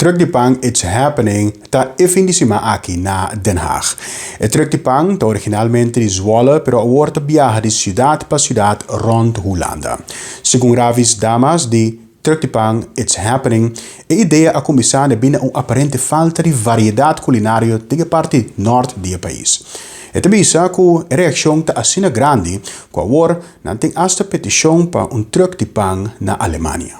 Truck di Pan It's Happening ta e fin di siman aki na Den Haag. E truck di pan ta originalmente di Zwolle pero awor ta biaha di ciudad pa ciudad rond Hulanda. Segun Ravis Damas di Truck di Pan It's Happening, e idea a cuminsa debí na un aparente falta di variedad culinario den e parti nort di e pais. E ta bisa cu e reaccion ta asina grandi cu awor nan tin asta peticion pa un truck di pan na Alemania.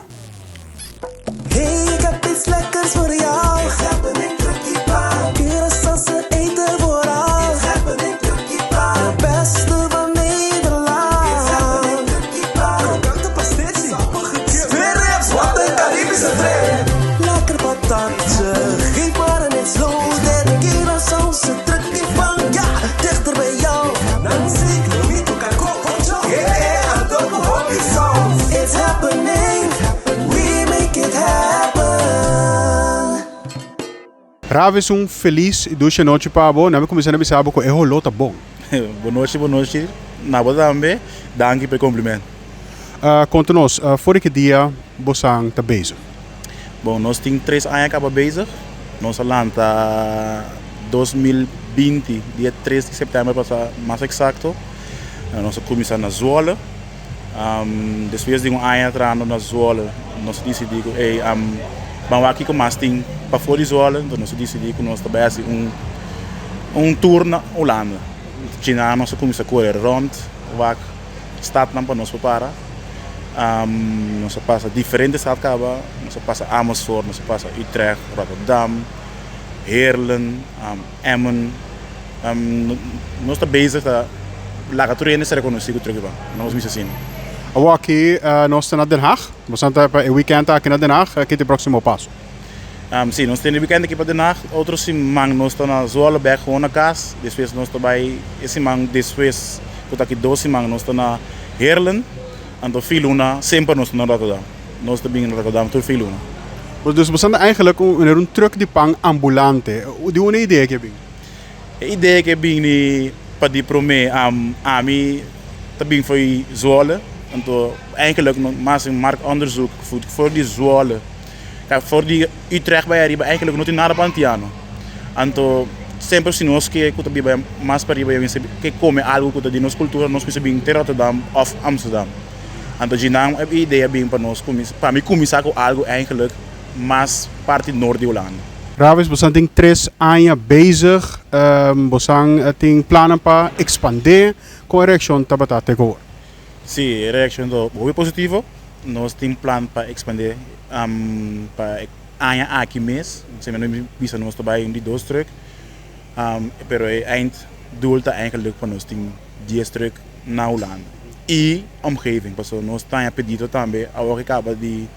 Hey, ik heb iets lekkers voor jou. It's happening, Truckie Pan. Curaçaose eten vooral. It's happening, Truckie Pan. De beste van Nederland. It's happening, Truckie Pan. Krokante pastechi. Sappige kip. Smeerribs, wat een Caribische trip. Lekker patatje. Geef maar een It's loaded. Curaçaose Truckie Pan. Ja, dichter bij jou. Nancy, lomito, karko, poncho. Yeah, anto ku hopi saus. It's happening, we make it happen. Ravis un felis y dushi anochi pa bo. Nan mi cuminsa na bisa bo cu e holo ta bon. Bon nochi, bon nochi na bo tambe. Danki pa e compliment. Conta nos, for di ki dia bosan ta bezig? Bon, nos tin tres aña caba bezig. Nos a lanta 2020, dia 3 di september pa sa mas exacto. Nos a cuminsa na Zwolle. Despues di un aña trahando na Zwolle, nos a disidí ku ey ban wak kiko mas tin pafó di Zwolle. Enton nos a disidí ku nos ta bai hasi un un tour na Hulanda. Djina nos a kuminsá kore rònt wak statnan pa nos por para. Nos a pasa diferente stat kaba, nos a pasa Amersfoort, nos a pasa Utrecht, Rotterdam, Heerlen, Emmen. Nos ta bezig ta laga tur hende ser konosí ku Truckie Pan. Nos mester asina. Awor aki nos ta na Den Haag. Boso ta pa e weekend aki na Den Haag. Ki ta e próksimo paso? Si, nos tin e weekend aki pa Den Haag. Otro siman nos ta na Zwolle bèk gewoon na kas. Despues nos ta bai e siman despues ku ta aki dos siman nos ta na Heerlen. Anto fin luna semper nos ta na Rotterdam. Nos ta bin na Rotterdam tur fin luna. Dus boso ta eigenlijk un truck di pan ambulante. Di unda e idea aki a bin? E idea ke bini pa di prome ami ta bin for di Zwolle, anto eigenlijk mas un marktonderzoek for di Zwolle, for di Utrecht bai ariba eigenlijk no tin nada pa antiano, anto semper si nos ke ku ta biba mas pa riba ke kome algu ku ta di nos kultura nos mester bin te Rotterdam of Amsterdam, anto djinan e idea bin pa nos pa mi kuminsa ku algu eigenlijk mas parti nort di Hulanda. Ravis, bosan tin tres aña bezig, bosan tin plannan pa ekspandé, kon e reakshon tabata te awor? Sí, e reakshon ta hopi positivo. Nos tin plan pa ekspandé pa e aña aki mes. Semper nos bisa nos ta bai un di dos trùk, pero e eind doel ta eigenlik pa nos tin dies trùk na Hulanda i omgeving, pasobra nos ta haña pedido tambe awor ke kaba di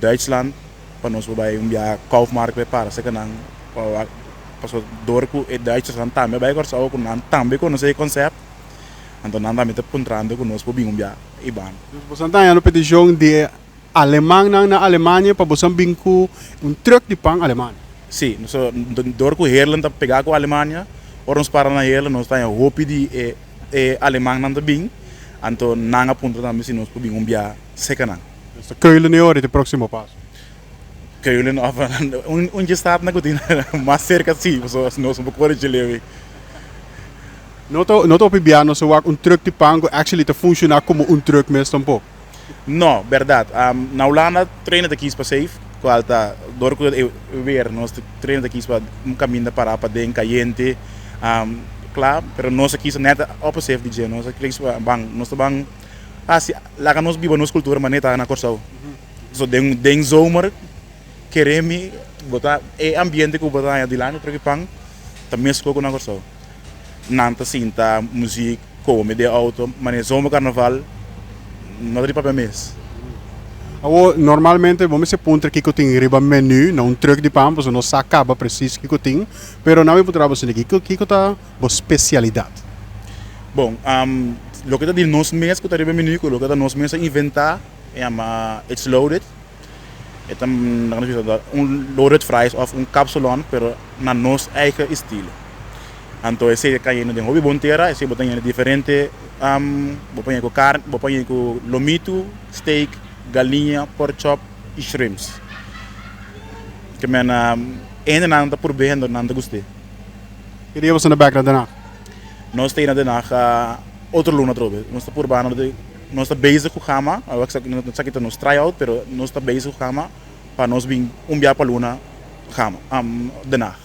Duitsland pa nos por bai un bia Kaufmarkt bai para serka nan pa wak pasobra dor ku e Duitsersnan tambe a bai Kòrsou ku nan tambe konosé e konsèpt anto nan tambe ta puntrando ku nos por bin un bia i ban. Dus boso ta hañando petishon di e alemannan na Alemania pa boso bin ku un trùk di pan Alemania? Sí, dor ku Heerlen ta pegá ku Alemania ora nos para na Heerlen nos ta haña hopi di e e alemannan ta bin anto nan a puntra tambe si nos por bin un bia serka nan. Dus ta Keulen e ora e próximo paso. Keulen of un dje stadnan ku tin mas serka si, pasobra nos no por kore dje leu ei. No ta no ta hopi bia nos a wak un truck di pan ku actually ta funshoná komo un truck mes tampoko. No, bèrdat. Na Hulanda treinen ta kis pa safe, kual ta dor ku e weer nos treinen ta kis pa un kaminda pará paden kayente kla, pero nos a kis nèt opposite di dje, nos a kis pa ban nos ta ban Hasi laga nos biba nos kultura manera ta na Kòrsou. So den den zomer kere mi bo ta e ambiente ku bo ta haña dilanti tròk di pan ta meskos ku na Kòrsou. Nan ta sinta muzik, kome den outo, manera zomer karnaval no ta di papia mes. Awor normalmente bo mester puntra kiko tin riba menu na un trùk di pan pasobra no sa kaba presis kiko tin, pero nan mi puntra bo asina kiko kiko ta bo spesialidat? Bon, loke ta di nos mes ku ta riba e menu ku loke ta nos mes a inventá e yama It's Loaded. E ta un loaded fries òf un kapsalon pero na nos eigen estilo. Anto esei ta kayendo den hopi bon tera, esei bo ta yena diferente bo por yena ku karni, bo por yena ku lomitu, steak, galiña, pork chop i shrimps. Ke men hendenan ta purb'é hende nan ta gust'é. Ki dia boso na bek na Den Haag? Nos ta bai na Den Haag otro luna atrobe. Nos ta purba nos ta bezig ku Gama, esaki ta nos try out pero nos ta bezig ku Gama pa nos bin un bia pa luna Gama Den Haag.